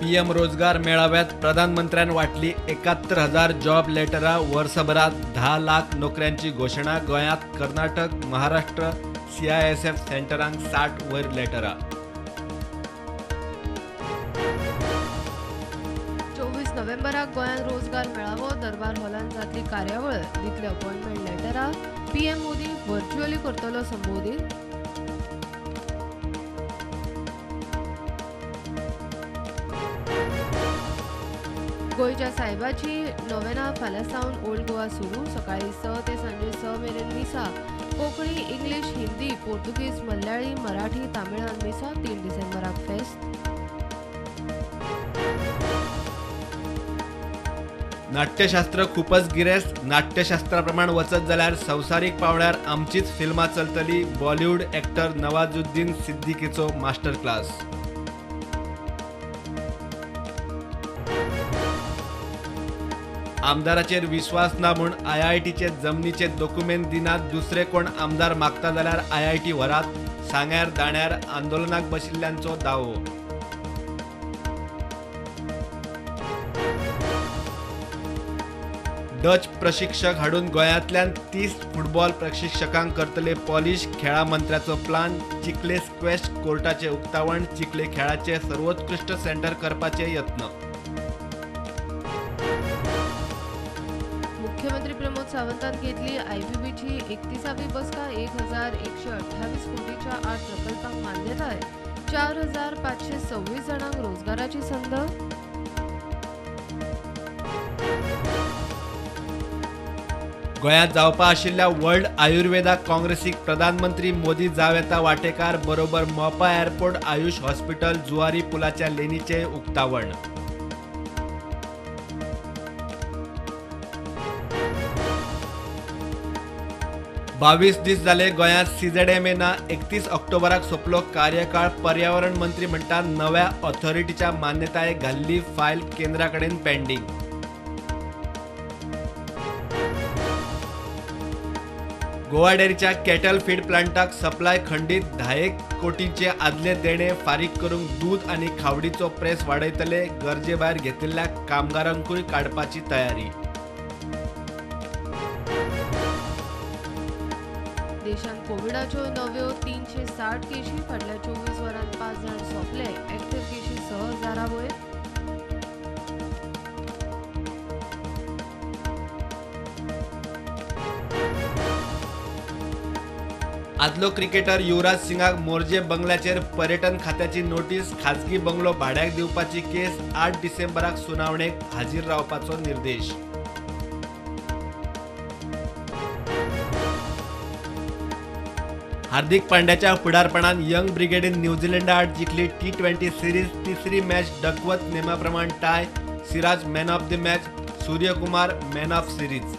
PM रोजगार मेळाव्यात प्रधानमंत्र्यान वाटली 71,000 जॉब लेटरां, वर्सभरात 10 लाख नोकऱ्यांची घोशणा। गोंयांत कर्नाटक, महाराष्ट्र सीआयएसएफ सेंटरांक 60 वयर लेटरां। 24 नोव्हेंबराक गोंयांत रोजगार मेळावो, दरबार हॉलांत जातली कार्यावळ, दितले अपॉयंटमेंट लेटरां, पीएम मोदी व्हर्च्युअली करतलो संबोधीत। गोंयच्या साहेबाची नोवेना फाल्यां सावन ओल्ड गोवा सुरू, सकाळी 6 ते सांजे 6 मेरेन मिसा। कोंकणी, इंग्लीश, हिंदी, पोर्तुगीज, मल्याळी, मराठी, तामिळान मिसा। 3 डिसेंबराक फेस्त। नाट्यशास्त्र खूपच गिरेस्त, नाट्यशास्त्राप्रमाण वचत जाल्यार संवसारीक पावंड्यार आमचीच फिल्मां चलतली। बॉलिवूड एक्टर नवाजुद्दीन सिद्दीकीचो मास्टर क्लास। आमदाराचेर विश्वास ना म्हूण आयआयटीचे जमनीचे दोकुमेंत दिनात, दुसरे कोण आमदार मागता जाल्यार आयआयटी व्हरात, सांग्यार दाण्यार आंदोलनाक बशिल्ल्यांचो दावो। डच प्रशिक्षक हाडून गोंयांतल्यान 30 फुटबॉल प्रशिक्षकांक करतले पॉलिश, खेळां मंत्र्याचो प्लान। चिखले स्क्वॅश कोर्टाचे उक्तावण, चिखले खेळाचे सर्वोत्कृष्ट सेंटर करपाचे यत्न। मुख्यमंत्री प्रमोद सावंतान घेतली आयपीबीची 31वी बसका, 1128 कोटीच्या 8 प्रकल्पांक मान्यताय, 4526 जाणांक रोजगाराची संद। गोंयांत जावपा आशिल्ल्या वर्ल्ड आयुर्वेदा काँग्रेसीक प्रधानमंत्री मोदी जावं येता वाटेकार, बरोबर मोपा एअरपोर्ट, आयुष हॉस्पिटल, जुवारी पुलाच्या लेनीचें उक्तावण। बावीस दीस जाले गोंयांत सीझेडएमए ना, 31 ऑक्टोबराक सोंपलो कार्यकाळ। पर्यावरण मंत्री म्हणटा नव्या ऑथॉरिटीच्या मान्यतायेक घाल्ली फायल केंद्रा कडेन पेंडींग। गोवा डेअरीच्या कॅटल फीड प्लांटाक सप्लाय खंडीत, 10 कोटींचे आदले देणे फारीक करूंक दूद आनी खावडीचो प्रेस वाडयतले, गरजे भायर घेतिल्ल्या कामगारांकूय काडपाची तयारी। देशांत कोविडाच्यो नव्यो 360 केशी, फाटल्या 24 वरांत 5 जाण सोंपले, एक्टिव्ह केशी 6000 वयर। आदलो क्रिकेटर युवराज सिंगाक मोरजे बंगल्याचेर पर्यटन खात्याची नोटीस, खाजगी बंगलो भाड्याक दिवपाची केस, 8 डिसेंबराक सुनावणेक हाजीर रावपाचो निर्देश। हार्दिक पांड्याच्या फुडारपणान यंग ब्रिगेडीन न्यूझीलंडा आड जिखली T20 series, तिसरी match डकवत नेमाप्रमाण tie, Siraj man of the match, Suryakumar man of series.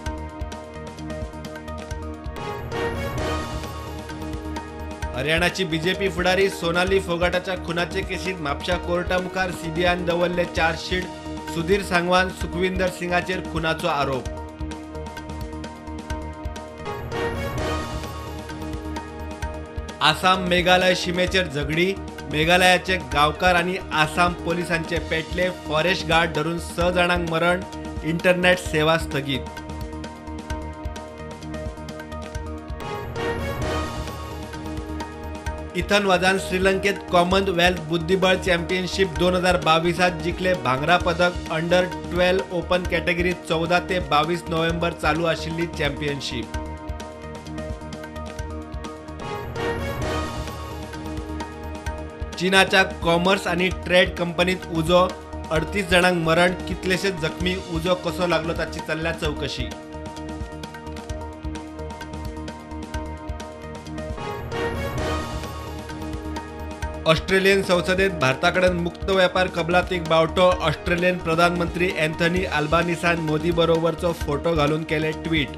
हरियाणाची BJP फुडारी सोनाली फोगाटाच्या खुनाचे केसीत म्हापशा कोर्टा मुखार सीबीआयन दवरले चार्जशीट, सुधीर सांगवान, सुखविंदर सिंगाचेर खुनाचो आरोप। आसाम मेघालय शिमेचेर झगडी, मेघालयाचे गांवकार आनी आसाम पोलिसांचे पेटले, फॉरेस्ट गार्ड धरून 6 जाणांक मरण, इंटरनेट सेवा स्थगीत। इथन वाजान श्रीलंकेत कॉमनवेल्थ बुद्धिबळ चॅम्पियनशीप 2022 जिखले भांगरा पदक, अंडर 12 ओपन कॅटेगरीत 14 ते 22 नोव्हेंबर चालू आशिल्ली चॅम्पियनशीप। चीनाच्या कॉमर्स आणि ट्रेड कंपनीत उजो, 38 जाणांक मरण, कितलेशेच जखमी, उजो कसो लागलो ताची चल्ल्या चवकशी। ऑस्ट्रेलियन संसदेत भारताकडेन मुक्त व्यापार कबलातीक बावटो, ऑस्ट्रेलियन प्रधानमंत्री अँथनी अल्बानिसान मोदी बरोबरचो फोटो घालून केले ट्वीट।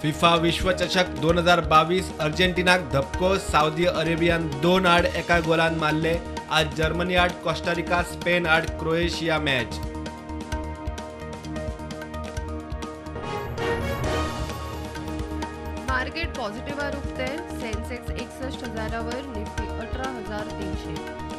फिफा विश्वचषक 2022 अर्जेंटिनाक धपको, सावदी अरेबियान 2-1 गोलान मारले। आज जर्मनी आड कोस्टारिका, स्पेन आड क्रोएशिया मॅच। मार्केट पॉझिटिव्हार उक्ते. सेन्सेक्स 61 हजारावर, निफ्टी 18,300.